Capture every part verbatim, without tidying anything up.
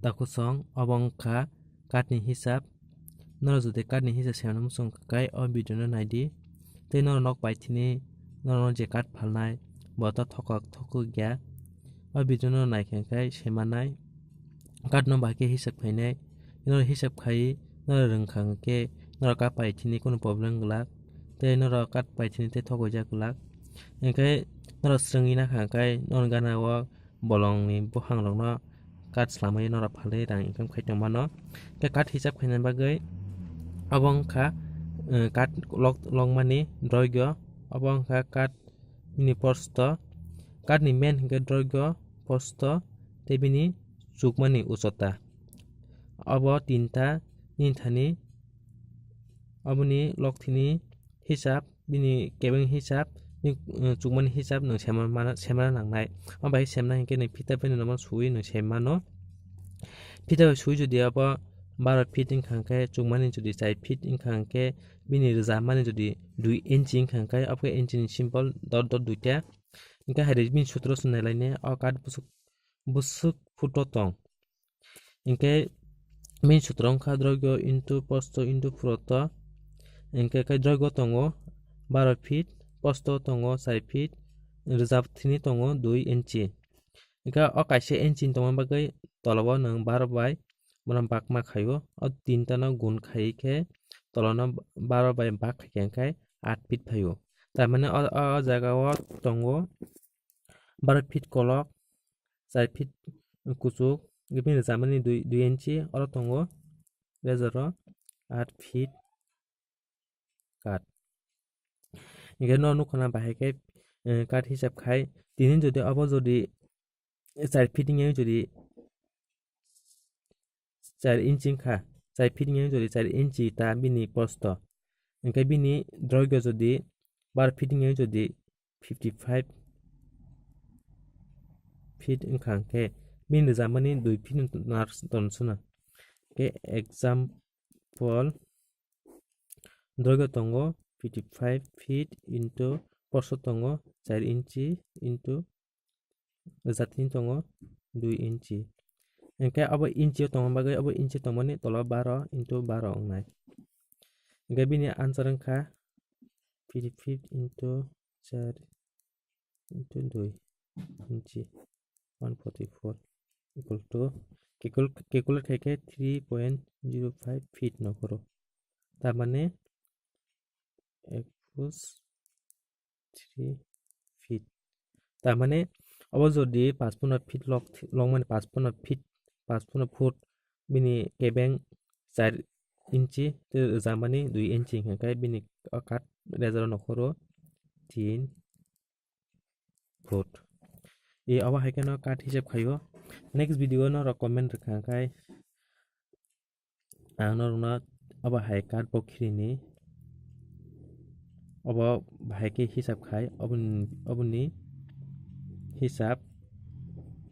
Takusong, obo wngkha card ni hisab. Norok jodi card ni hisab saimanna muchung kha khe o video no naidi. Tei norok nok paithini norok je card phalnai bo to thokok thokok ya. O video no naikha khe saimanai card no bahai khe hisab khainai. Norok hisab khai norok rwngkha khe norok card paithini kunu problem glak. Tei norok card paithini tei thokjak glak. Hinkhe norok swrwngwi nakha khe norok gana o bolongni buphangrokno card swlamwi norok phalwi rang income khai tongmano. Tei card hisab khaina bagwi obo wngkha, eh, card lok-, lokmani droigyo, obo wngkha card bini posto, card ni main hinkhe droigyo, posto tei bini chukmani uchota. Obo tinta nini thani oboni lokthini hisab, bini kebeng hisab, bini, uh, chukmani hisab nwng sema mana, semna nangnai. Omo bai semna hinkhe nwng phita bai nwng nomo suwi nwng semano. Phita bai suwi jodi abo baro feet wngkha khe, chukmani jodi char feet wngkha khe, bini rwjapmani jodi dui inchi wngkha khe, abo khe inchi ni symbol dot dot duita. Hinkhe hai bini sutro se nailainai, o card bwswk, bwswk foot o tong. Hinkhe bini sutro wngkha droigyo into posto into phuroto. Hinkhe khe droigyo tongo baro feet, posto tongo char feet, rwjap thini tongo dui inchi. Hinkhe o kaisa inchi ni tongma bagwi tolabo nwng baro bai bono bakma khaio. O tinta no gun khai khe tolano baro bai bak khai khe hinkhe aat feet phaio. Tar mane o, o, o jaga o tongo baro feet kolok, char feet kuchuk, bini rwjapmani dui, dui inchi, oro tongo razor o aat feet card. Hinkhe no nukha na bahai khe, eh, card hisab khai, tini jodi obo jodi char feet wngya jodi char inchi wngkha, char feet wngya jodi char inchi ta bini posto. Hinkhe bini droigyo jodi baro feet wngya jodi fifty five feet wngkha, hinkhe bini rwjapmani dui feet no nar-, tonsona. Hinkhe example, droigyo tongo fifty five feet into posto tongo char inchi into rwjapthini tongo dui inchi. Hinkhe abo inchi o tongma bagwi abo inchi tongmani tola baro into baro wngnai. Hinkhe bini answer wngkha fifty feet into char into dui inchi, one forty four equal to, calcul-, calculate khai khe three point zero five feet no phoro. Tar mane ekush three feet. Tar mane obo jodi pachpono feet lok, lokmani pachpono feet, pachpono foot, bini kebeng char inchi tei rwjapmani dui inchi hinkhe bini o card razor o nokhoro tin foot. E obo hai kheno card hisab khaio. Next video o norok comment rwkha khe ang norokno obo hai card bo khirini, obo bahai khe hisab khai, oboni, oboni hisab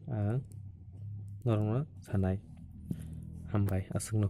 ang norokno sanai. Hambai aswkno.